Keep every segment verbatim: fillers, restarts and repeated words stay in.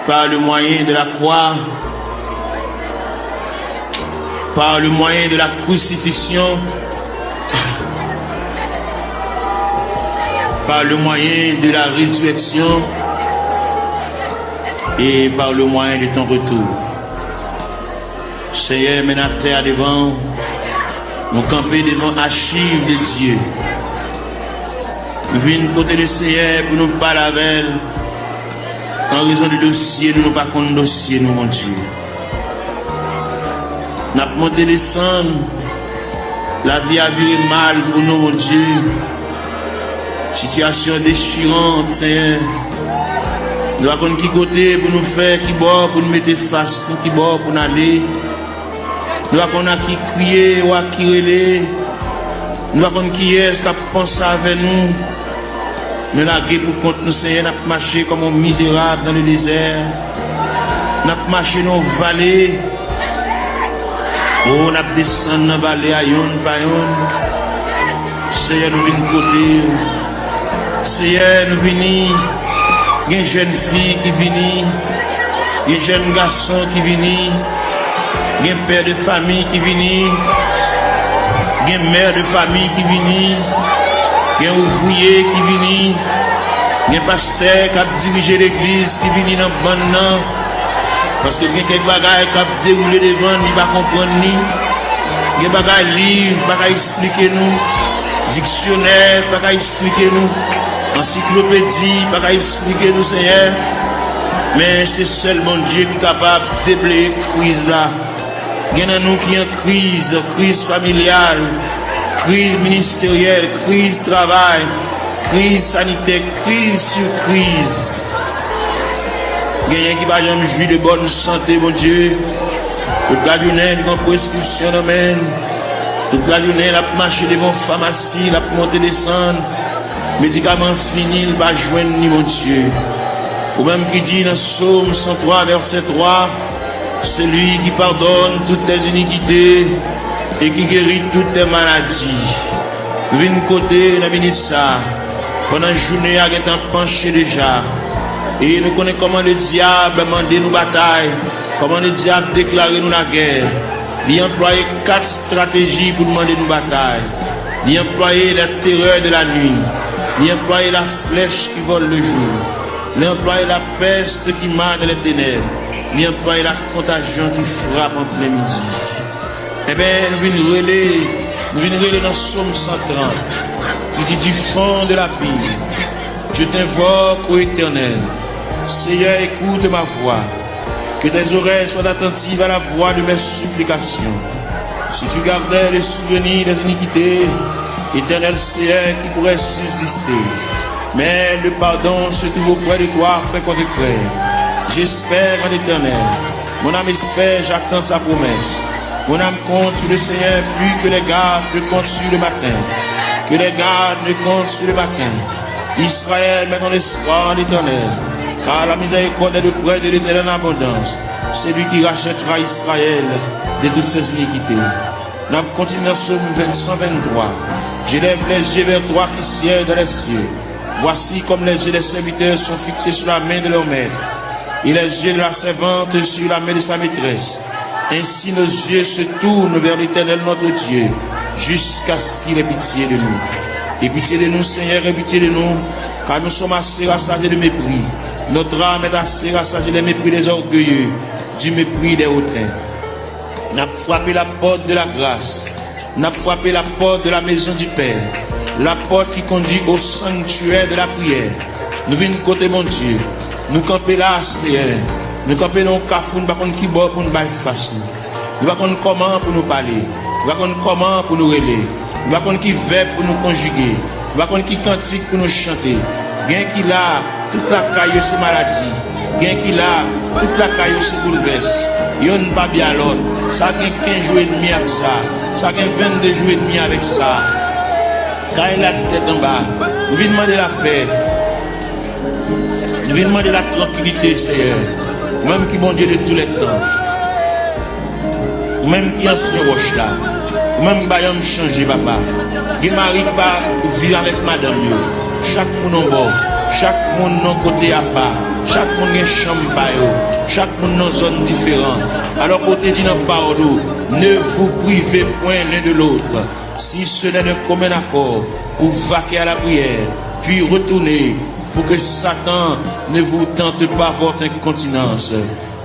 Par le moyen de la croix, par le moyen de la crucifixion, par le moyen de la résurrection et par le moyen de ton retour. Senyè, men n atè a devan w. Nou kanpe devan achiv de Dye. Nou vin kote Lesenyè pou nou pale avè l. An rezon de dosye nou, nou pa konn dosye nou, Bondye. N ap monte desann. Lavi a vire mal pou nou, Bondye. Sitiyasyon an dechiran, Senyè. Nou pa konn ki kote pou nou fè, ki bò pou nou mete fas nou, ki bò pou n ale. Nou pa konn a ki kriye ou a ki rele. Nou pa konn kiyès k ap panse avè nou. Nou lage pou kont nou, Senyè, n ap mache kòm yon mizerab nan le dezè. N ap mache nan yon vale. O, n ap desann nan vale a yonn pa yonn. Senyè, nou vin kote w. Senyè, nou vini. Gen jèn fi ki vini. Gen jèn gason ki vini. Gen pè de fami ki vini. Gen mè de fami ki vini. Gen ouvriye ki vini. Gen pastè k ap dirije legliz ki vini nan bann nan. Paske gen kèk bagay k ap dewoule devan n, li pa konprann li. Gen bagay liv pa ka esplike nou. Diksyonè pa ka esplike nou. Ansiklopedi pa ka esplike nou, Senyè. Men se sèl Bondye ki kapab debleye kriz la. Gen nan nou ki an kriz, kriz familyal, kriz ministeryèl, kriz travay, kriz sanitè, kriz sou kriz. Genyen ki pa janm jwi de bòn sante, Bondye. Tout lajounen, li gen preskripsyon nan men l. Tout lajounen, l ap mache devan famasi, l ap monte desann. Medikaman fini, l pa jwenn ni, Bondye. Ou menm ki di nan Sòm san twa, vèsè twa, c'est lui qui pardonne toutes les iniquités et qui guérit toutes les maladies. Nou vin kote nan minis sa, pandan jounen a gentan panche deja. E nou konnen kòman ledyab mande nou batay, kòman ledyab deklare nou lagè. Li anplwaye kat estrateji pou l mande nou batay. Li anplwaye la terreur de la nuit. Li anplwaye la flèch ki vòl le jou. Li anplwaye la peste qui mord dans les ténèbres. Li anplwaye la contagion qui frappe en plein midi. Enben, nou vin rele, nou vin rele nan Sòm san trant, ki di, du fond de l'abîme, je t'invoque, ô Éternel. Seigneur, écoute ma voix. Que tes oreilles soient attentives à la voix de mes supplications. Si tu gardais le souvenir des iniquités, Éternel Seigneur, qui pourrait subsister? Mais le pardon se trouve auprès de toi, frère contre frère. J'espère en l'Éternel. Mon âme espère, j'attends sa promesse. Mon âme compte sur le Seigneur plus que les gardes ne comptent sur le matin. Que les gardes ne comptent sur le matin. Israël, mets ton espoir en l'Éternel, car la miséricorde est auprès de l'Éternel en abondance, celui qui rachètera Israël de toutes ses iniquités. N ap kontinye nan Sòm san venntwa. J'élève les yeux vers toi qui sièges dans les cieux. Voici comme les yeux des serviteurs sont fixés sur la main de leur maître, et les yeux de la servante sur la main de sa maîtresse. Ainsi nos yeux se tournent vers l'Éternel notre Dieu, jusqu'à ce qu'il ait pitié de nous. Aie pitié de nous, Seigneur, aie pitié de nous, car nous sommes assez rassasiés de mépris. Notre âme est assez rassasiée des mépris des orgueilleux, du mépris des hautains. N ap frape la pòt de la gras. N ap frape la pòt de la maison du Père, la porte qui conduit au sanctuaire de la prière. Nou vin kote Bondye. Nou kanpe la, Seyè. Nou kanpe nan yon kafou, nou pa konn ki bò pou nou bay fas nou. Nou pa konn kòman pou nou pale. Nou pa konn kòman pou nou rele. Nou pa konn ki vèb pou nou konjige. Nou pa konn ki kantik pou nou chante. Gen ki la, tout lakay yo se maladi. Gen ki la, tout lakay yo se boulvès. Yonn pa byen a lòt. Sa gen kenz jou edmi ak sa. Sa gen vennde jou edmi avèk sa. Kay la tèt anba. Nou vin mande lapè. Nou vin mande la trankilite, Seyè. Ou menm ki Bondye de tou lè tan. Ou menm ki ansyen wòch la. Ou menm ki pa janm chanje, papa. Gen mari ki pa viv avèk madanm yo. Chak moun yon bò. Chak moun nan kote apa. Chak moun gen chanm pa yo. Chak moun nan zòn diferan. Alò ke w te di nan pawòl ou, ne vous privez point l'un de l'autre. Si ce n'est d'un commun accord, vous vaquez à la prière, puis retournez, pour que Satan ne vous tente pas votre incontinence.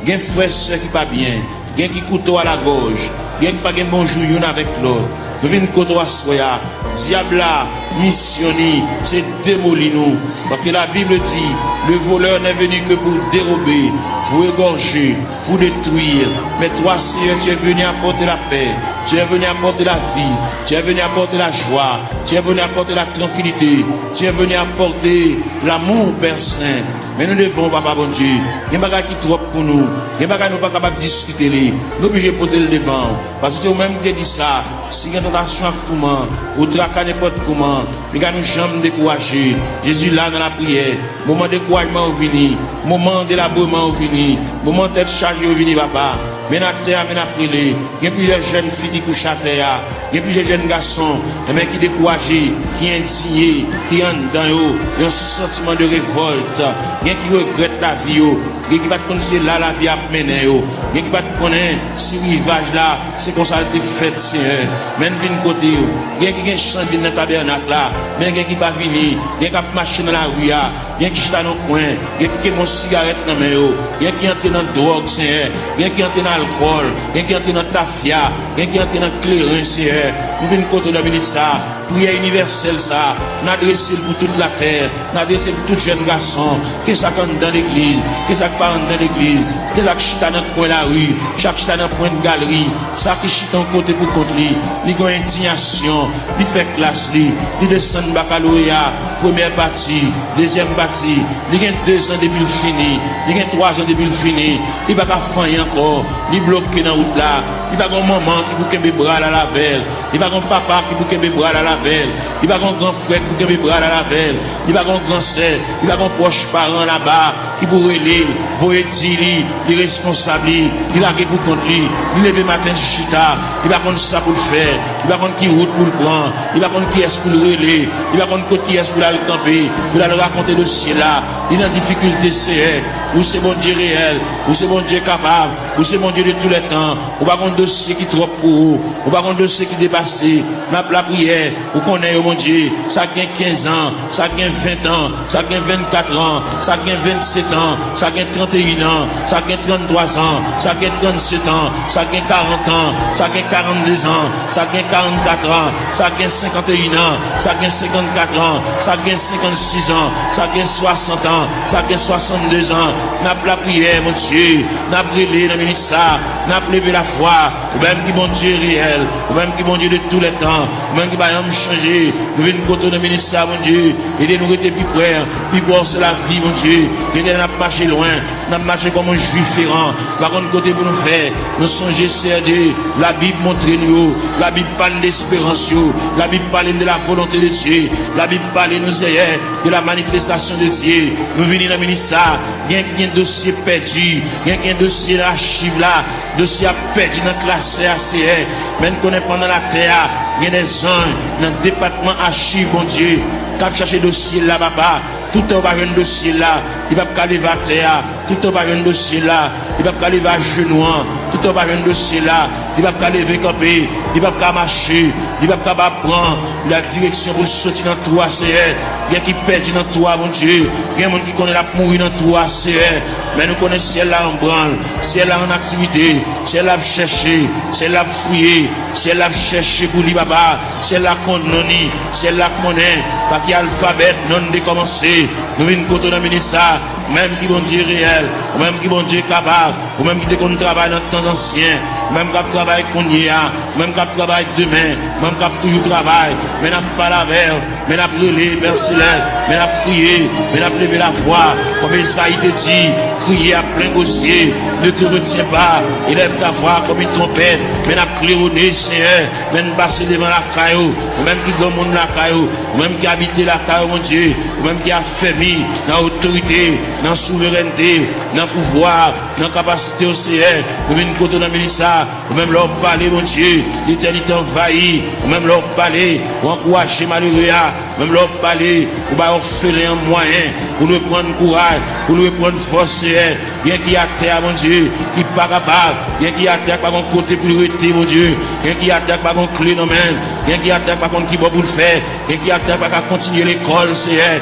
Gen frè, sè ki pa byen, gen ki kouto a la gòj, gen ki pa gen bonjou youn avèk lòt. Nou vin kote w aswè a. Dyab la, misyon li, se demoli nou. Paske la Bible dit, le voleur n'est venu que pour dérober, pour égorger, pour détruire. Mais toi, Seigneur, tu es venu apporter la paix, tu es venu apporter la vie, tu es venu apporter la joie, tu es venu apporter la tranquillité, tu es venu apporter l'amour, Père Saint. Men nou devan w, Papa Bondye. Gen bagay ki twòp pou nou. Gen bagay nou pa kapab diskite li. Nou oblije pote l devan w. Paske se ou menm ki te di sa. Si gen tantasyon ak touman, ou traka nenpòt kouman, piga nou janm dekouraje. Jezi la nan lapriyè. Moman dekourajman yo vini. Moman delabreman yo vini. Moman tèt chaje yo vini, Papa. Men atè a, men ap rele. Gen plizyè jèn fi ki kouche atè a. Gen plizyè jèn gason, enben, ki dekouraje, ki endiye, ki anndan yo, yon santiman de revòlt. Gen ki regrèt lavi yo. Gen ki pa t konn se la lavi ap mennen yo. Gen ki pa t konnen si rivaj la, se konsa l te fèt, Senyè. Men n vin kote yo. Gen ki gen chans vin nan tabènak la, men gen ki pa vini. Gen k ap mache nan lari a. Gen ki chita nan kwen, gen ki kenbe yon sigarèt nan men yo, gen ki antre nan dwòg, Senyè, gen ki antre nan alkòl, gen ki antre nan tafya, gen ki antre nan kleren, Senyè. Nou vin kote w nan minit sa a. Priyè inivèsèl sa a, n adrese l pou tout latè, n adrese l pou tout jèn gason, ke sa k anndan legliz, ke sa k pa anndan legliz, ke sa k chita nan kwen lari, sa k chita nan pwent galri, sa ki chita yon kote pou kont li, li gen yon endiyasyon, li fè klas li, li desann bakaloreya, premyè pati, dezyèm pati, li gen dezan depi l fini, li gen twazan depi l fini, li pa ka fè anyen ankò, li bloke nan wout la, li pa gen yon manman ki pou kenbe bra l al avè l, li pa gen yon papa ki pou kenbe bra l al avè l, li pa gen yon gran frè ki pou kenbe bra l al avè l, li pa gen yon gran sè, li pa gen yon pwòch paran laba, ki pou rele l, voye di li, li responsab li, li lage pou kont li, li leve maten chita, li pa konn sa pou l fè, li pa konn ki wout pou l pran, li pa konn kiyès pou l rele, li pa konn kot kiyès pou l al kanpe, pou l al rakonte dosye l la, li nan difikilte, Seyè, ou se Bondye reyèl, ou se Bondye kapab, ou se Bondye de tou lè tan, ou pa gen dosye ki twòp pou ou, ou pa gen dosye ki depase, n ap lapriyè, Ou konnen yo, Bondye, sa k gen kenz an, sa k gen ven an, sa k gen vennkat an, sa k gen vennset an, sa k gen tranteyin an, sa k gen tranntwa an, sa k gen trannsèt an, sa k gen karant an, sa k gen karannde an, sa k gen karannkat an, sa k gen senkanteyin an, sa k gen senkannkat an, sa k gen senkannsis an, sa k gen swasant an, sa k gen swasannde an. N ap lapriyè, Bondye, n ap rele nan minit sa, n ap leve lafwa, ou menm ki Bondye reyèl, ou menm ki Bondye de tou lè tan, ou menm ki pa janm chanje, nou vin kote w nan minit sa, Bondye. Ede nou rete pi pre, pi pre w se lavi, Bondye. Gen lè n ap mache lwen, n ap mache kòm yon Jwif eran, pa konn kote pou nou fè. Nou sonje, Seyè Dye, Labib montre nou yo, Labib pale n de esperans yo, Labib pale n de la volonte de Dye, Labib pale nou, Seyè, de la manifestasyon de Dye. Nou vini nan minit sa, gen ki gen dosye pèdi, gen ki gen dosye nan achiv la, dosye ap pèdi nan klasè a, Seyè. Men n konnen pandan latè a, gen de zanj nan depatman achiv, Bondye, k ap chache dosye l la, papa. Toutan yo pa jwenn dosye l la, li p ap ka leve atè a. Toutan yo pa jwenn dosye l la, li p ap ka leve ajenou an. Toutan yo pa jwenn dosye l la, li p ap ka leve kanpe. Li p ap ka mache. Li p ap ka ba pran la direksyon pou l soti nan twou a, Seyè. Gen ki pèdi nan twou a, Bondye. Gen moun ki konnen l ap mouri nan twou a, Seyè. Men nou konnen syèl la an branl. Syèl la an aktivite. Syèl la ap chèche. Syèl la ap fouye. Syèl la ap chèche pou li, papa. Syèl la konn non li. Syèl la konnen pa ki alfabè non n te kòmanse. Nou vin kote w nan minit sa. Ou menm ki Bondye reyèl. Ou menm ki Bondye kapab. Ou menm ki te konn travay nan tan ansyen, ou menm k ap travay kounye a, ou menm k ap travay demen, ou menm k ap toujou travay, men n ap pale avè w, men n ap rele, Pè Selès, men n ap kriye, men n ap leve lavwa. Kòm Ezayi te di, criez à plein gosier, ne te retiens pas, élève ta voix comme une trompette, men n ap klewone, Senyè, men n pase devan lakay ou, ou menm ki granmoun lakay ou, ou menm ki abite lakay ou, Bondye, ou menm ki afèmi nan otorite, nan souverènte, nan pouvwa, nan kapasite w, Seyè, nou vin kote w nan minit sa, Ou menm lè w pale, Bondye, letènite anvayi. Ou menm lè w pale, ou ankouraje malere a. Ou menm lè w pale, ou bay òfelen an mwayen pou l reprann kouraj, pou l reprann fòs, Seyè. Gen ki atè a, Bondye, ki pa kapab. Gen ki atè a ki pa gon kote pou l rete, Bondye. Gen ki atè a ki pa gon kle nan men l. Gen ki atè a ki pa konn ki bò pou l fè. Gen ki atè a ki pa ka kontinye lekòl, Seyè.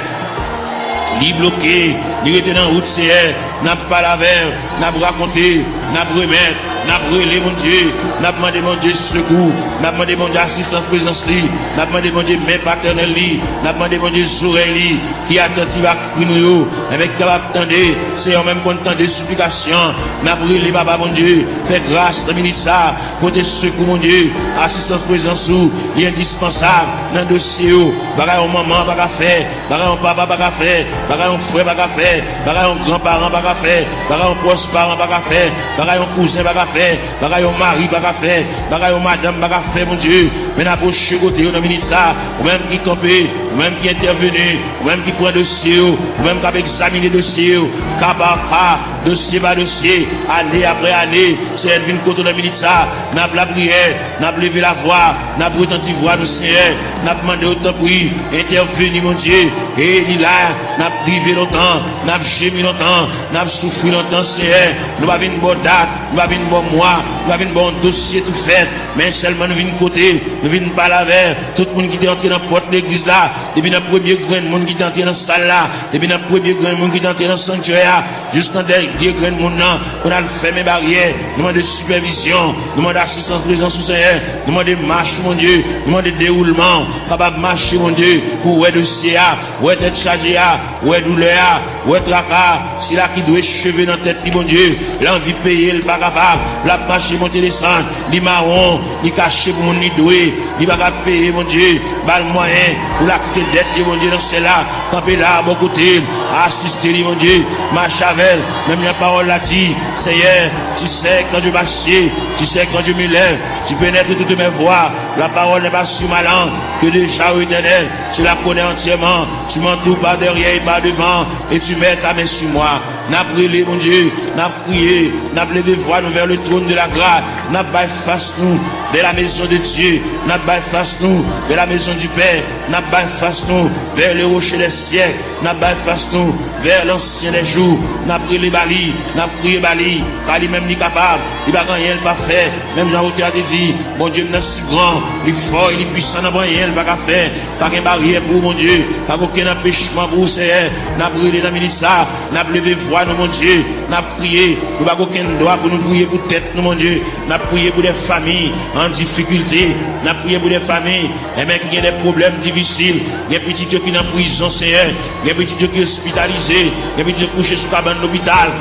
Li bloke, li rete nan wout, Seyè. N ap pale avè l, n ap rakonte, n ap remèt, n ap rele, Bondye. N ap mande, Bondye, sekou. N ap mande, Bondye, asistans prezans li. N ap mande, Bondye, men patènèl li. N ap mande, Bondye, zorèy li ki atantiv a kri nou yo, enben ki kapab tande. Seyè, ou menm konn tande siplikasyon. N ap rele, Papa Bondye, fè gras nan minit sa. Pote sekou, Bondye. Asistans prezans ou, li endispansab nan dosye yo. Bagay yon manman pa ka fè, bagay yon papa pa ka fè, bagay yon frè pa ka fè, bagay yon gran paran pa ka fè, bagay yon pwòch paran pa ka fè, bagay yon kouzen pa ka fè, bagay yon mari pa ka fè, bagay yon madanm pa ka fè, Bondye. Men n apwoche kote yo nan minit sa. Ou menm ki kanpe, ou menm ki entèveni, ou menm ki pran dosye yo, ou menm k ap egzamine dosye yo, ka pa ka, dosye pa dosye, ane apre ane. Seyè, n vin kote w nan minit sa. N ap lapriyè, n ap leve lavwa, n ap retanti vwa nou, Seyè. N ap mande w, tanpri, entèveni, Bondye. E li la, n ap drive lontan, n ap jemi lontan, n ap soufri lontan, Seyè. Nou pa vin ba w dat, nou pa vin ba w mwa, nou pa vin ba w yon dosye tou fèt, men sèlman nou vin kote, nou vin pale avè tout moun ki te antre nan pòt legliz la, depi nan premye grenn moun ki te antre nan sal la, depi nan premye grenn moun ki te antre nan sanktyè a, jistan dènye grenn moun nan, pou n al fèmen baryè. Nou mande sipèvizyon, nou mande asistans prezans ou, Seyè. Nou mande mach ou, Bondye. Nou mande dewoulman ou, kapab mache, Bondye, pou wè dosye a, wè tèt chaje a, wè doulè a, wè traka a. Sila ki dwe cheve nan tèt li, Bondye, l anvi peye, l pa kapab, l ap mache monte desann, li mawon, li kache pou moun li dwe, li pa ka peye, Bondye. Ba l mwayen pou l akite dèt li, Bondye, nan syèl la. Kanpe la, bò kote l, asiste li, Bondye. Mache avè l, menm jan pawòl la di, Seyè, tu sais quand je m'assieds, tu sais quand je me lève, tu pénètres toutes mes voies. La parole n'est pas sur ma langue, que déjà, ô Éternel, tu la connais entièrement. Tu m'entoures par derrière et par devant, et tu mets ta main sur moi. N ap rele, Bondye, n ap kriye, n ap leve vwa nou vers le trône de la grâce, n ap bay fas nou vers la maison de Dieu, n ap bay fas nou vers la maison du Père, n ap bay fas nou vers le rocher des siècles, n ap bay fas nou vers l'ancien des jours, n ap rele ba li, n ap kriye ba li, ka li menm li kapab, li pa gen anyen l pa fè, menm jan otè a te di, Bondye m nan si gran, li fò e li pwisan, nan pa anyen l pa ka fè. Pa gen baryè pou ou, Bondye. Pa gen okenn anpechman pou ou, Seyè. N ap rele nan minit sa. N ap leve vwa nou, Bondye. N ap kriye. Nou pa gen okenn dwa pou nou priye pou tèt nou, Bondye. N ap priye pou de fanmi an difikilte. N ap priye pou de fanmi, enben, ki gen de pwoblèm difisil. Gen pitit yo ki nan prizon, Seyè. Gen pitit yo ki ospitalize. Gen pitit yo kouche sou kabann lopital.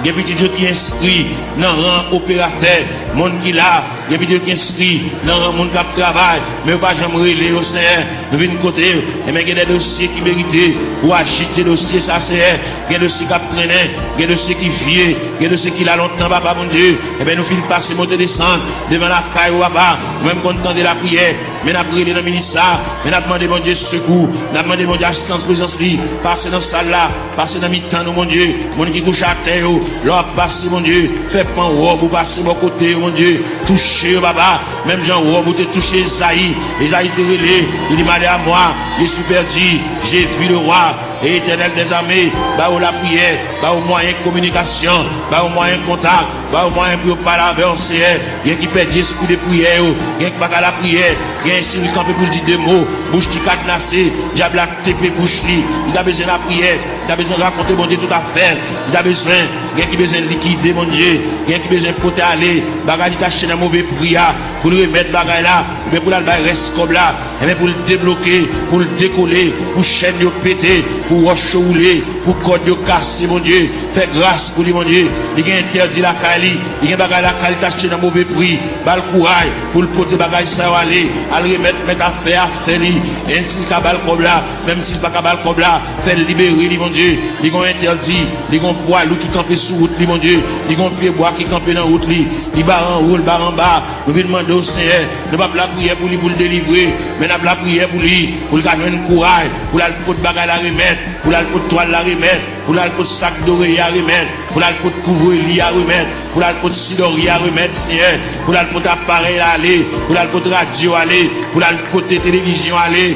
Gen pitit yo ki enskri nan ran operatè, moun ki la, gen pitit yo ki enskri nan ran moun k ap travay, men yo pa janm rele yo, Seyè. Nou vin kote yo, enben, gen de dosye ki merite pou ajite dosye sa, Seyè. Gen dosye k ap trennen, gen dosye ki vye, gen dosye ki la lontan, Papa Bondye. Enben, nou fin pase monte desann devan lakay ou, Papa. Ou menm konn tande lapriyè. Men n ap rele nan minit sa, men n ap mande Bondye sekou, n ap mande Bondye asistans prezans li, pase nan sal la, pase nan mitan nou, Bondye, moun ki kouche atè yo, lè w ap pase, Bondye, fè pan wòb ou pase bò kote yo, Bondye, touche yo, Papa, menm jan wòb ou te touche Ezayi, Ezayi te rele, li di, Malheur à moi, je suis perdu, j'ai vu le roi. Etènèl dèzame, ba yo lapriyè, ba yo mwayen kominikasyon, ba yo mwayen kontak, ba yo mwayen pou yo pale avè w, Seyè. Gen ki pèdi espri de priyè yo, gen ki pa ka lapriyè, gen si l kanpe pou l di de mo, bouch li kadnase, dyab la tepe bouch li, li ta bezwen lapriyè, li ta bezwen rakonte Bondye tout afè l, li ta bezwen, gen ki bezwen likide Bondye, gen ki bezwen pote ale bagay li t achte nan move pri a, pou l remèt bagay la, oubyen pou l al bay rès kòb la. Enben, pou l debloke, pou l dekole, pou chèn yo pete, pou wòch yo woule, pou kòd yo kase, Bondye. Fè gras pou li, Bondye. Li gen entèdi lakay li, li gen bagay lakay li t achte nan move pri. Ba l kouraj pou l pote bagay sa yo ale, al remèt mèt afè a afè li. Enn si l ka ba l kòb la, menm si l pa ka ba l kòb la, fè l libere li, Bondye. Li gen yon entèdi, li gen yon pwa lou ki kanpe sou wout li, Bondye. Li gen yon pyebwa ki kanpe nan wout li. Li bare anwo, l bare anba. Nou vin mande w, Seyè, nou p ap lapriyè pou li pou l delivre, men n ap lapriyè pou li, pou l ka jwenn kouraj, pou l al pot bagay la remèt, pou l al pot twal la remèt, pou l al pot sak doreye a remèt, pou l al pot kouvre li a remèt, pou l al pot sidòri a remèt, Senyè, pou l al pot aparèy la ale, pou l al pot radyo ale, pou l al pote televizyon ale,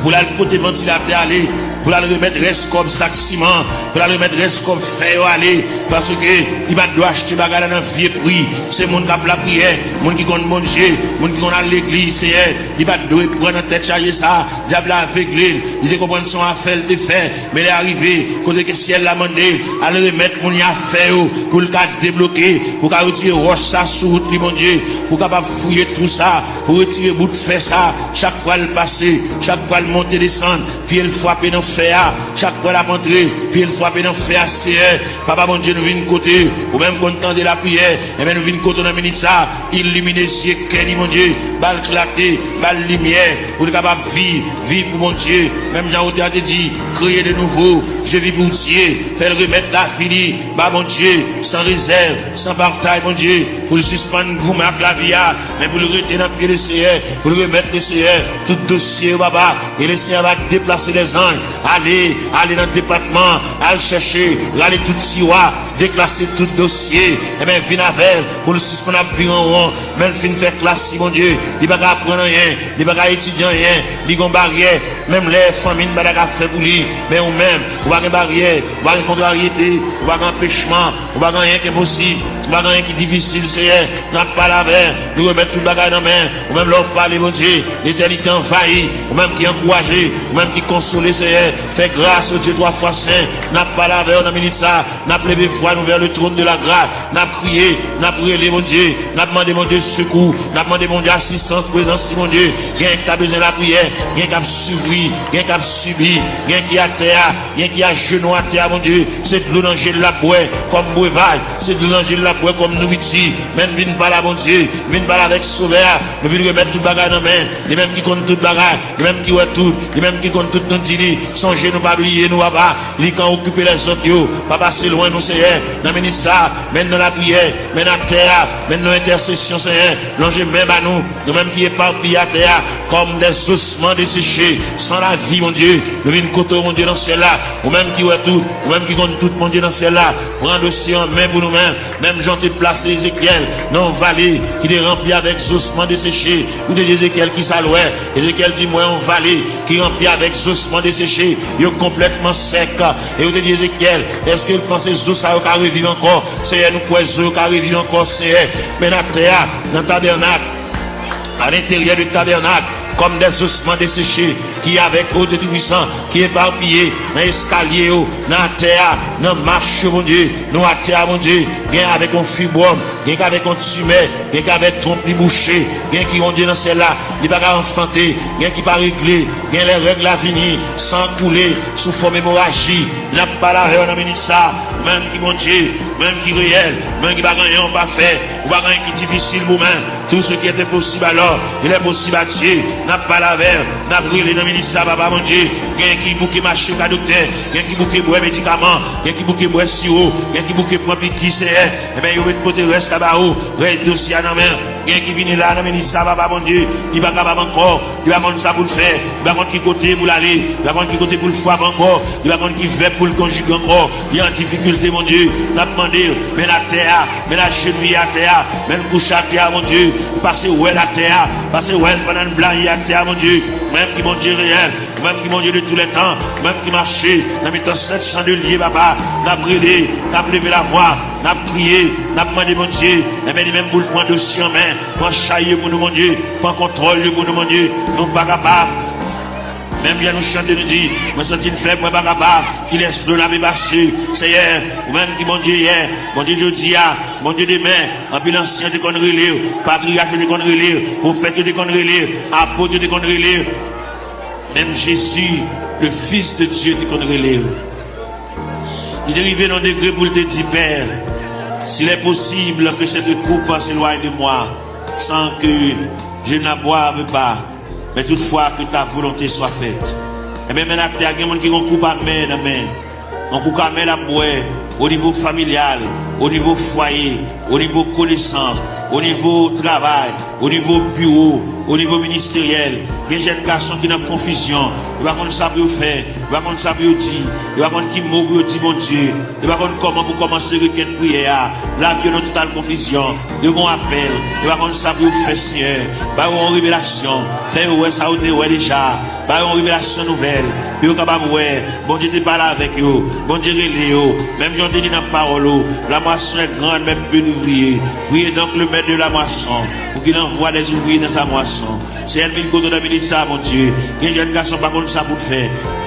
pou l al pote vantilatè ale, pou l al remèt rès kòb sak siman, pou l al remèt rès kòb fè yo ale, paske li pa t dwe achte bagay la nan vye pri. Se moun k ap lapriyè, moun ki konn Bondye, moun ki konn al legliz, Senyè, li pa t dwe pran nan tèt chaje sa. Dyab la avegle l, li te konprann se yon afè l te fè, men lè a rive, kote ke syèl la mande l al remèt moun yo afè yo, pou l ka debloke, pou w ka retire wòch sa sou wout li, Bondye, pou w kapab fouye twou sa, pou w retire bout fè sa, chak fwa l pase, chak fwa l monte desann, pye l frape nan fè a, chak fwa l ap antre, pye l frape nan fè a, Seyè. Papa Bondye, nou vin kote ou menm konn tande lapriyè, enben nou vin kote w nan minit sa, ilimine zye kè li, Bondye, ba l klarte, ba l limyè, pou l kapab viv, viv pou Bondye, menm jan otè a te di, créer de nouveau, je vis pour Dieu, fè l remèt lavi li ba Bondye, san rezèv, san batay, Bondye, pou l sispann goumen ak lavi a, men pou l rete nan pye Leseyè, pou l remèt Leseyè tout dosye yo, papa, e Leseyè va deplase lèzanj, ale, ale nan depatman, al chèche, rale tout tiwa, deklase tout dosye, enben vin avè l, pou l sispann ap vire an won, men l fin fè klas li, Bondye, li pa ka aprann anyen, li pa ka etidye anyen, li gon baryè, menm lè fanmi n pa ta ka fè pou li, men ou menm, ou pa gen baryè, ou pa gen kontraryete, ou pa gen anpechman, ou pa gen anyen ki enposib, ou pa gen anyen ki difisil, Seyè. N ap pale avè w, nou remèt tout bagay nan men w. Ou menm lè w pale, Bondye, letènite anvayi. Ou menm ki ankouraje, ou menm ki konsole, Seyè. Fè gras, o Dye twa fwa sen. N ap pale avè w nan minit sa. N ap leve vwa nou vè le trône de la grâce. N ap kriye, n ap rele, Bondye. N ap mande, Bondye, sekou. N ap mande, Bondye, asistans, prezans, si, Bondye. Gen ki ta bezwen lapriyè, gen k ap soufri, gen k ap sibi, gen ki atè a, gen ki ajenou atè a, Bondye. Se dlo nan je l l ap bwè kòm brevaj. Se dlo nan je l l ap bwè kòm nouriti. Men n vin pale a Bondye. Vin pale avèk Sovè a. Nou vin remèt tout bagay nan men l. Li menm ki konn tout bagay. Li menm ki wè tout. Li menm ki konn tout, nou di li. Sonje nou, pa bliye nou, papa. Li ka okipe lèzòt yo. Pa pase lwen nou, Seyè. Nan minit sa, men n nan lapriyè. Men n atè a. Men n nan entèsesyon, Seyè. Lonje men ba nou. Nou menm ki epapiye atè a, kòm dèzosman deseche, san lavi, Bondye, nou vin kote w, Bondye, nan syèl la. Ou menm ki wè tout, ou menm ki konn tout, Bondye, nan syèl la. Pran dosye an men pou nou menm, menm jan w te plase Ezekyèl nan yon vale ki te ranpli avèk zosman deseche. Ou te di Ezekyèl, "Kisa l wè?" Ezekyèl di, "M wè yon vale ki ranpli avèk zosman deseche. Yo konplètman sèk." E ou te di Ezekyèl, "Èske w panse zo sa yo ka reviv ankò?" Seyè, nou kwè zo yo ka reviv ankò, Seyè. Men n atè a, nan tabènak, à l'intérieur de tabènak, kòm dèzosman deseche, ki avèk, o Dye Toupisan, ki epapiye nan eskalye yo, nan atè a, nan mach yo, Bondye, nou atè a, Bondye, gen avèk yon fibwòm, gen k avèk yon timè, gen k avèk twonp li bouche, gen ki, Bondye, nan syèl la, li pa ka anfante, gen ki pa regle, gen lè règ la vini, san koule, sou fòm emoraji, n ap pale avè w nan minit sa, menm ki Bondye, menm ki reyèl, menm ki pa gen anyen w pa fè, ou pa gen anyen ki difisil pou men. Tout ce qui est impossible alors, il est possible à Dieu. N ap pale avè w, n ap rele nan minit sa, Papa Bondye. Gen ki bouke mache ka doktè, gen ki bouke bwè medikaman, gen ki bouke bwè siwo, gen ki bouke pran piki, Seyè. Enben, yo ret pote rès la ba ou, rès dosye a nan men w. Gen ki vini la nan minit sa, Papa Bondye, li pa kapab ankò, li pa konn sa pou l fè, li pa konn ki kote pou l ale, li pa konn ki kote pou l frape ankò, li pa konn ki vèb pou l konjige ankò, li an difikilte, Bondye. N ap mande w, men atè a, men ajenouye atè a, men kouche atè a, Bondye, pase wè l atè a, pase wè l pandan n blayi atè a, Bondye. Ou menm ki Bondye reyèl, ou menm ki Bondye de tou lè tan, ou menm ki mache nan mitan sèt chan de lye, Papa, n ap rele, n ap leve lavwa, n ap kriye, n ap mande Bondye, enben li menm pou l pran dosye an men, pran chay yo pou nou, Bondye, pran kontwòl yo pou nou, Bondye, nou pa kapab. Menm jan nou chante, nou di, "Mwen santi m fèb, mwen pa kapab, kilès dlo n ap pase?" Seyè, ou menm ki Bondye yè, Bondye jodi a, Bondye demen, anpil ansyen te konn rele w, patriyach yo te konn rele w, pwofèt yo te konn rele w, apot yo te konn rele w. Menm Jezi, le Fils de Dieu, te konn rele w. Li te rive nan degre pou l te di, "Père, s'il est possible que cette coupe s'éloigne de moi, sans que je ne la boive pas, mais toutefois que ta volonté soit faite." Enben, men atè a, gen moun ki gen yon koup amè nan men. Yon koup amè l ap bwè, o nivo familyal, o nivo fwaye, o nivo konesans, o nivo travay, o nivo biwo, o nivo ministeryèl, Gen jèn gason ki nan konfizyon, yo pa konn sa pou yo fè, yo pa konn sa pou yo di, yo pa konn ki mo pou yo di Bondye, yo pa konn kòman pou kòmanse rekèt priyè a. Lavi yo nan total konfizyon, yo gen yon apèl, yo pa konn sa pou yo fè, Senyè. Ba yo yon revelasyon, fè yo wè sa yo te wè deja, ba yo yon revelasyon nouvèl, pou yo kapab wè Bondye te pale avèk yo, Bondye rele yo, menm jan w te di nan pawòl ou, la moisson est grande, mais peu d'ouvriers. Priez donc le maître de la moisson, pour qu'il envoie des ouvriers dans sa moisson. Senyè, vin kote w nan minit sa a, Bondye. Gen jèn gason pa konn sa pou l fè.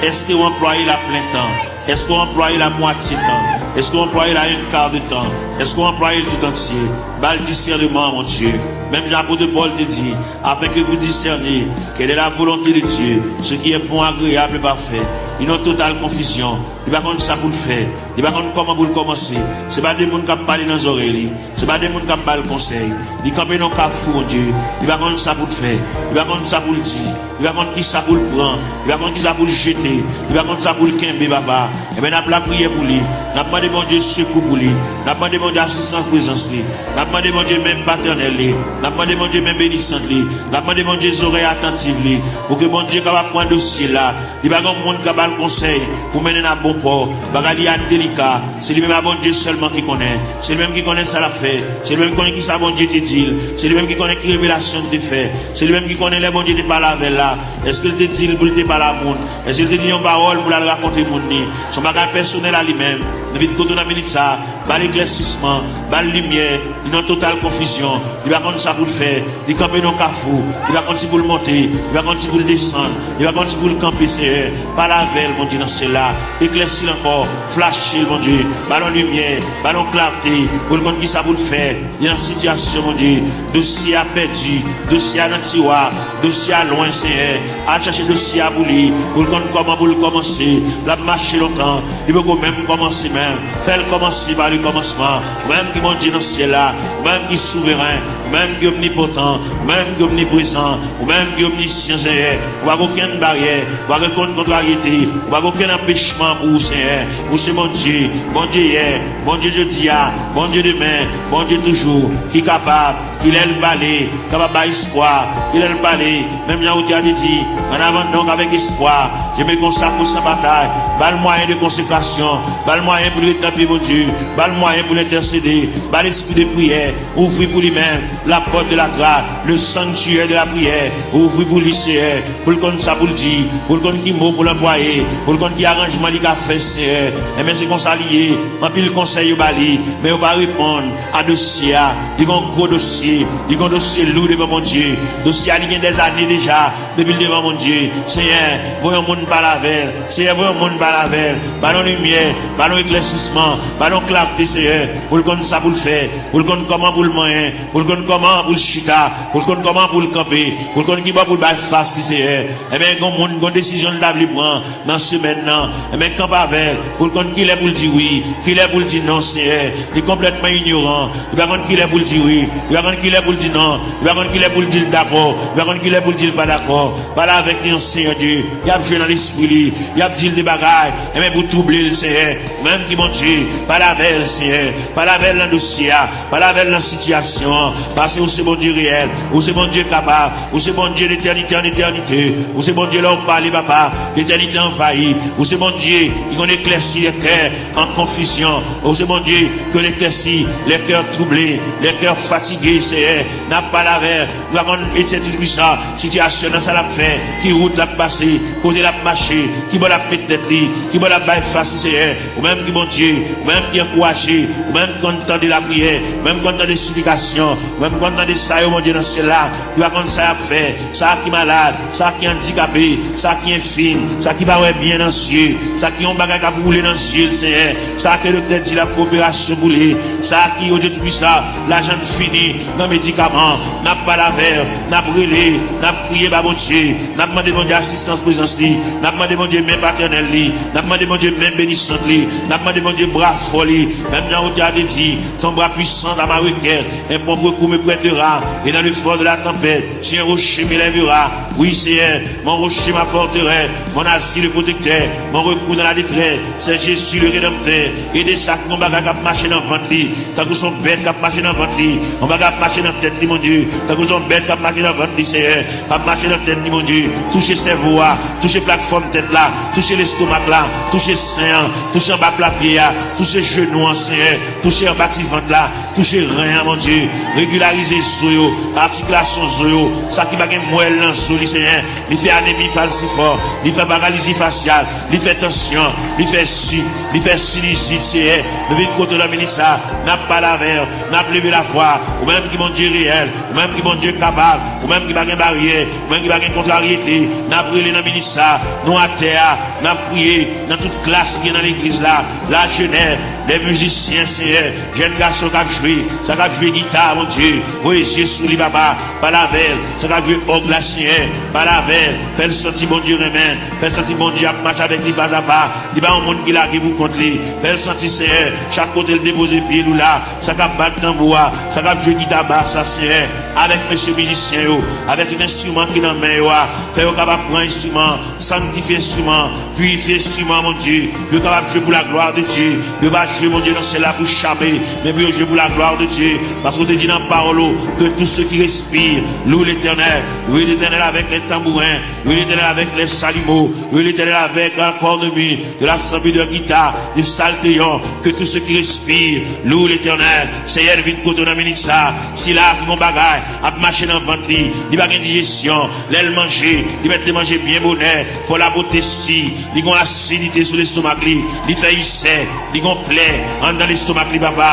Èske w anplwaye l a plen tan? Èske w anplwaye l a mwatye tan? Èske w anplwaye l a en ka de tan? Èske w anplwaye l tout antye? Ba l disèneman, Bondye. Menm jan apot Pòl te di, afin que vous discerniez quelle est la volonté de Dieu, ce qui est bon, agréable et parfait. Li nan total konfizyon. Li pa konn sa pou l fè. Li pa konn kòman pou l kòmanse. Se pa de moun k ap pale nan zòrèy li. Se pa de moun k ap ba l konsèy. Li kanpe nan kafou, Bondye. Li pa konn sa pou l fè. Li pa konn sa pou l di. Li pa konn ki sa pou l pran. Li pa konn ki sa pou l jete. Li pa konn sa pou l kenbe, papa. Ebyen, n ap lapriyè pou li. N ap mande Bondye sekou pou li. N ap mande Bondye asistans, prezans li. N ap mande Bondye men patènèl li. N ap mande Bondye men benisant li. N ap mande Bondye zòrèy atantiv li. Pou ke Bondye kapab pran dosye la. Li pa gen moun k ap ba l konsèy pou mennen n a bon pò. Bagay li a delika. Se li menm a Bondye sèlman ki konnen. Se li menm ki konnen sa l ap fè. Se li menm ki konnen ki sa Bondye te di l. Se li menm ki konnen ki revelasyon l te fè. Se li menm ki konnen lè Bondye te pale avè l la. Èske l te di l pou l te pale a moun? Èske l te di yon pawòl pou l al rakonte moun ni? Se yon bagay pèsonèl a li menm. Depi kote w nan minit sa a, ba l eklèsisman, ba l limyè, li nan total konfizyon, li pa konn sa pou l fè, li kanpe nan kafou, li pa konn si pou l monte, li pa konn si pou l desann, li pa konn si pou l kanpe, Senyè. Pale avè l, Bondye nan syèl la, eklèsi l ankò, flache l, Bondye, ba l yon limyè, ba l yon klate, pou l konn ki sa pou l fè, li nan sitiyasyon, Bondye, dosye a pèdi, dosye a nan tiwa, dosye a lwen, Senyè. Al chache dosye a pou li, pou l konn kòman pou l kòmanse. L ap mache lontan, li poko menm kòmanse menm. Fè l kòmanse pa lekòmansman. Ou menm ki Bondye nan syèl la, ou menm ki souveren, ou menm ki omnipotan, ou menm ki omniprezan, ou menm ki omnisyan, Senyè. Ou pa gen okenn baryè, ou pa gen okenn kontraryete, ou pa gen okenn anpechman pou ou, Senyè. Ou se Bondye, Bondye yè, Bondye jodi a, Bondye demen, Bondye toujou, ki kapab, ki lè l pale, kapab bay espwa, ki lè l pale, menm jan Otè a te di, en avant donc avec espoir, je me consacre sans bataille, ba l mwayen de konsekrasyon, ba l mwayen pou l ret nan pye Bondye, ba l mwayen pou l entèsede, ba l espri de priyè, ouvri pou li menm, la porte de la grâce, le sanctuaire de la prière, ouvri pou li, Senyè, pou l konn sa pou l di, pou l konn ki mo pou l anplwaye, pou l konn ki aranjman li ka fè, Senyè. Enben, se konsa li ye. Anpil konsèy yo ba li, men yo pa reponn a dosye a. Li gen yon gwo dosye, li gen yon dosye lou devan Bondye. Dosye a, li gen dèzane deja, depi l devan Bondye. Senyè, voye yon moun pale avè l. Senyè, voye yon moun pale avè l. Ba l yon limyè, ba l yon eklèsisman, ba l yon klate, Senyè, pou l konn sa pou l fè, pou l konn kòman pou l manyen, pou l konn kòman pou l chita, pou l konn kòman pou l kanpe, pou l konn ki bò pou l bay fas li, Senyè. Enben, gen yon moun, gen yon desizyon l ta vle pran nan semèn nan. Enben, kanpe avè l, pou l konn kilè pou l di wi, kilè pou l di non, Senyè. Li konplètman inyoran. Li pa konn kilè pou l di wi, li pa konn kilè pou l di non, li pa konn kilè pou l di l dakò, li pa konn kilè pou l di l pa dakò. Pale avèk li, Senyè Dye. Y ap jwe nan lespri li, y ap di l de bagay, enben, pou twouble l, Senyè. Ou menm ki Bondye, pale avè l, Senyè. Pale avè l nan dosye a. Pale avè l nan sitiyasyon an. Paske ou se Bondye reyèl. Ou se Bondye kapab. Ou se Bondye de etènite an etènite. Ou se Bondye lè w pale, papa, letènite anvayi. Ou se Bondye ki konn eklèsi lè kè an konfizyon. Ou se Bondye ki konn eklèsi lè kè twouble, lè kè fatige, Senyè. N ap pale avè l. Nou pa konn, Etye Toupisan, sitiyasyon nan sa l ap fè, ki wout l ap pase, kote l ap mache, ki bò l ap met tèt li, ki bò l ap bay fas li, Senyè. Ou menm ki Bondye, ou menm ki ankouraje, ou menm ki konn tande lapriyè, ou menm ki konn tande siplikasyon, ou menm ki konn tande sa yo, Bondye nan syèl la, ki pa konn sa y ap fè, sa ki malad, sa ki andikape, sa ki enfim, sa ki pa wè byen nan zye, sa ki yon bagay k ap woule nan zye l, Senyè, sa ke doktè di l ap fè operasyon pou li, sa ki, Bondye Toupisan, lajan l fini nan medikaman, n ap pale avè l, n ap rele, n ap kriye ba Bondye, n ap mande Bondye asistans prezans li, n ap mande Bondye men patènèl li, N ap mande Bondye men benisant li. N ap mande Bondye bra fò li. Menm jan otè a te di, ton bras puissant à ma requête, un prompt recours me prêtera, et dans le fort de la tempête, tu un rocher m'élèvera. Wi, Seyè, mon rocher, ma forteresse, mon asile protecteur, mon recours dans la détresse, c'est Jésus le Rédempteur. Ede sa ki gon bagay k ap mache nan vant li, tankou se yon bèt k ap mache nan vant li, yon bagay ap mache nan tèt li, Bondye, tankou se yon bèt k ap mache nan vant li, Seyè, k ap mache nan tèt li, Bondye. Touche sèvo a, touche platfòm tèt la, touche lestomak la, touche sen an, touche anba pla pye a, touche jenou an, Seyè, touche anba ti vant la, touche ren an, Bondye. Regilarize zo yo, atikilasyon zo yo, sa ki pa gen mwèl nan zo li, Seyè. Li fè anemi falsifòm, li fè paralizi fasyal, li fè tansyon, li fè sik, li fè sinizit, Seyè. Nou vin kote w nan minit sa, n ap pale avè w, n ap leve lavwa. Ou menm ki Bondye reyèl, ou menm ki Bondye kapab, ou menm ki pa gen baryè, ou menm ki pa gen kontraryete, n ap rele nan minit sa. Nou atè a, n ap priye nan tout klas ki gen nan legliz la, lajenès, lè mizisyen, Seyè, jèn gason k ap jwe, sa k ap jwe gita, Bondye, voye zye sou li, papa, pale avè l, sa k ap jwe òg la, Seyè, pale avè l, fè l santi Bondye renmen l, fè l santi Bondye ap mache avèk li pazapa, li pa yon moun ki lage pou kont li, fè l santi, Seyè, chak kote l depoze pye l ou la, sa k ap bat tanbou a, sa k ap jwe gita bas la, Seyè, avèk mesye mizisyen yo, avèk tout enstriman ki nan men yo a, fè yo kapab pran enstriman, sanktifye enstriman, pirifye enstriman, Bondye, pou yo kapab jwe pou la glwa de Dye, pou yo pa jwe, Bondye, nan syèl la pou chape, men pou yo jwe pou la glwa de Dye, paske w te di nan pawòl ou, que tout ce qui respire loue l'Éternel, louez l'Éternel avec les tambourins, louez l'Éternel avec les chalumeaux, louez l'Éternel avec la cornemuse, de la sanbidè gita, de salteyon, que tout ce qui respire loue l'Éternel. Seyè, nou vin kote w nan minit sa, sila ki gon bagay ap mache nan vant li, li pa gen dijesyon, lè l manje, li mèt te manje byen bonè, fò lapote si, li gon asidite sou lestomak li, li fè isè, li gon plè anndan lestomak li, papa.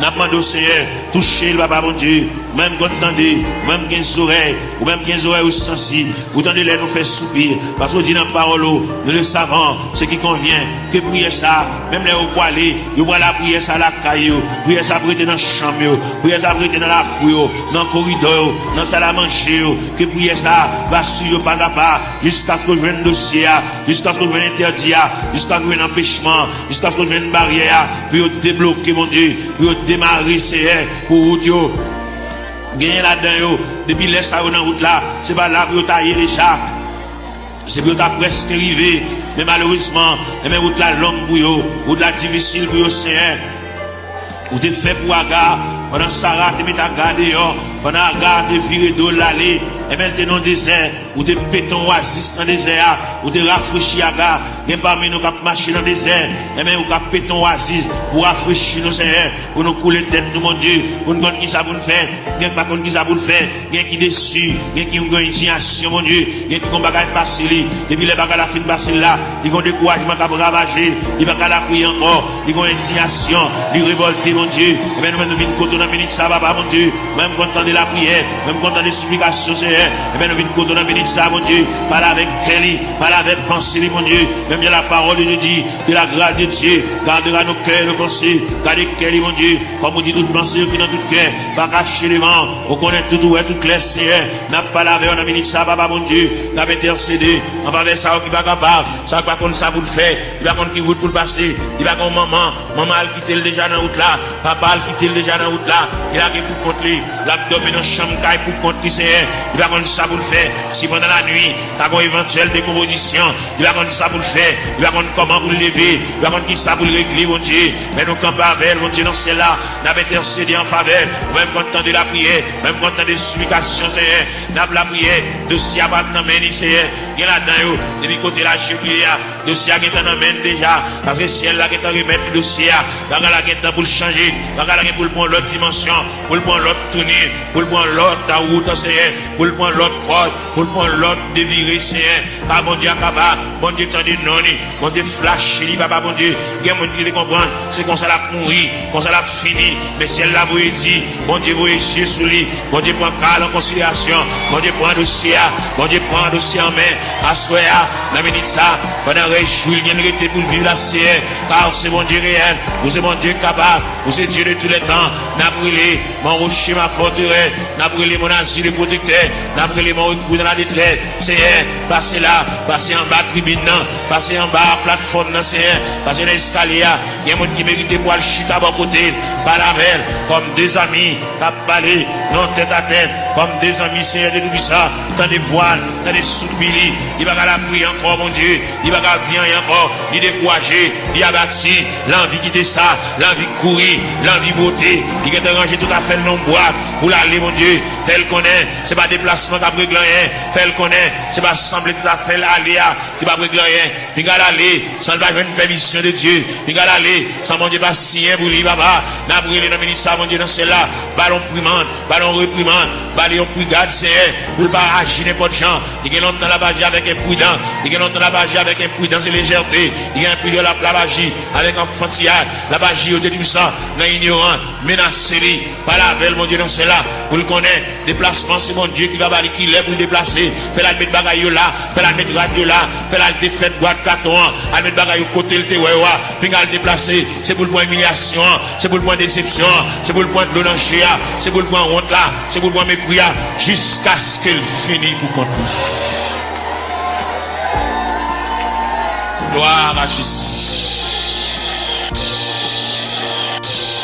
N ap mande w, Seyè, touche l, papa Bondye. Ou menm konn tande, ou menm gen zòrèy, ou menm gen zòrèy ou sansib, ou tande lè nou fè soupi, paske w di nan pawòl ou, nous le savons, ce qui convient, ke priyè sa, menm lè yo pwale, yo pral lapriyè sa lakay yo, priyè sa ap rete nan chanm yo, priyè sa ap rete nan lakou yo, nan koridò yo, nan sal a manje yo, ke priyè sa va swiv yo pazapa, jiskaske yo jwenn dosye a, jiskaske yo jwenn entèdi a, jiskaske yo jwenn anpechman, jiskaske yo jwenn baryè a, pou yo debloke, Bondye, pou yo demare, Seyè, pou wout yo. Genyen ladan yo, depi lè sa yo nan wout la, se pa la pou yo ta ye deja. Se pou yo ta prèske rive, men malerezman, enben, wout la long pou yo, wout la difisil pou yo, Seyè. Ou te fè pou Aga, pandan Sara te met Aga deyò, pandan Aga te vire do l ale, enben, l te nan dezè. Ou te pete yon wazis nan dezè a, ou te rafrechi Aga. Gen pami nou k ap mache nan dezè, enben, ou ka pete yon wazis pou rafrechi nou, Seyè, pou nou koule tèt nou, Bondye, pou n konn kisa pou n fè. Gen k pa konn kisa pou l fè, gen ki desi, gen ki gen endiyasyon, Bondye, gen ki gon bagay pase li. Depi lè bagay la fin pase l la, li gon dekourajman k ap ravaje, li pa ka lapriyè ankò, li gon endiyasyon, li revòlte, Bondye. Enben, nou menm nou vin kote w nan minit sa, papa, Bondye. Mwen, m konn tande lapriyè, mwen, m konn tande siplikasyon, Seyè. Enben, nou vin kote w nan minit sa, Bondye. Pale avèk kè li, pale avèk panse li, Bondye. Menm jan la parole de Dieu dit, que la grâce de Dieu gardera nos cœurs et nos pensées. Gade kè li, Bondye. Kòm ou di, tout panse yo ki nan tout kè, pa kache devan w. Ou konnen tout, ou wè tout klè, Seyè. N ap pale avè w nan minit sa, papa Bondye. N ap entèsede an favè sa yo ki pa kapab, sa yo ki pa konn sa pou l fè, ki pa konn ki wout pou l pase, ki pa gen yon manman, manman al kite l deja nan wout la, papa al kite l deja nan wout la, li lage pou kont li, l ap dòmi nan chanm kay pou kont li, Seyè. Li pa konn sa pou l fè, si pandan lannuit ta gen yon evantyèl dekonpozisyon, li pa konn sa pou l fè, li pa konn kòman pou l leve, li pa konn kisa pou l regle, Bondye. Men nou kanpe avè l, Bondye, nan syèl la, n ap entèsede an favè l. Ou menm konn tande lapriyè, ou menm konn tande siplikasyon, Seyè. N ap lapriyè, dosye a pral nan men li, Seyè. Gen ladan yo, depi kote lajounen ye a, dosye a gentan nan men l deja, paske syèl la gentan remèt li dosye a. Bagay la gentan pou l chanje, bagay la gen pou l pran lòt dimansyon, pou l pran lòt touni, pou l pran lòt wout, Seyè, pou l pran lòt kòd, pou l pran lòt devire, Seyè. Ka Bondye a kapab, Bondye tande non li, Bondye flache li, papa Bondye. Gen moun ki te konprann se konsa l ap mouri, konsa l ap fini, men syèl la voye di, Bondye voye zye sou li, Bondye pran ka l an konsiderasyon, Bondye pran dosye a, Bondye pran dosye a an men, Aswè a, nan minit sa, pandan rès jou l gen rete pou l viv la, Seyè, ka w se Bondye reyèl, ou se Bondye k kapab, ou se Dieu de tous les temps. N ap rele, mon rocher, ma forteresse, n ap rele, mon asile protèktè, n ap rele, mon recours dans la détresse. Seyè, pase la, pase anba tribin nan, pase anba platfòm nan, Seyè, pase nan eskalye a. Gen moun ki merite pou al chita bò kote l, pale avè l, kòm de zanmi k ap pale nan tèt a tèt, kòm de zanmi, Seyè Dye Toupisan, tande vwa l, tande soupi li, li pa ka la kriye ankò, Bondye, li pa ka di anyen ankò, li dekouraje, li abati, l anvi kite sa, l anvi kouri, l anvi bwote, li gentan ranje tout afè l nan yon bwat pou l ale, Bondye, fè l konnen se pa deplasman k ap regle anyen, fè l konnen se pa sanble tout afè l ale a ki p ap regle anyen. Pinga l ale san l pa jwenn pèmisyon de Dye. Pinga l ale san Bondye pa siyen pou li, papa. N ap rele nan minit sa, Bondye nan syèl la, ba l yon primann, ba l yon reprimann, ba li yon prigad, Seyè, pou l pa aji nenpòt jan. Li gen lontan l ap aji avèk enpridan, li gen lontan l ap aji avèk enpridans e lejète, li gen anpil lè l ap, l ap aji avèk anfantiyay, l ap aji, o Dye Toupisan, nan inyoran. Menase li, pale avè l, Bondye nan syèl la, pou l konnen deplasman se Bondye ki va ba li kilè pou l deplase. Fè l al met bagay yo la, fè l al met rad yo la, fè l al defèt bwat katon an, al met bagay yo kote l te wè yo a. Pinga l deplase, se pou l pran imilyasyon an, se pou l pran desepsyon an, se pou l pran dlo nan je a, se pou l pran wont la, se pou l pran mepri a, jiskaske l fini pou kont li. Glwa a Jezi.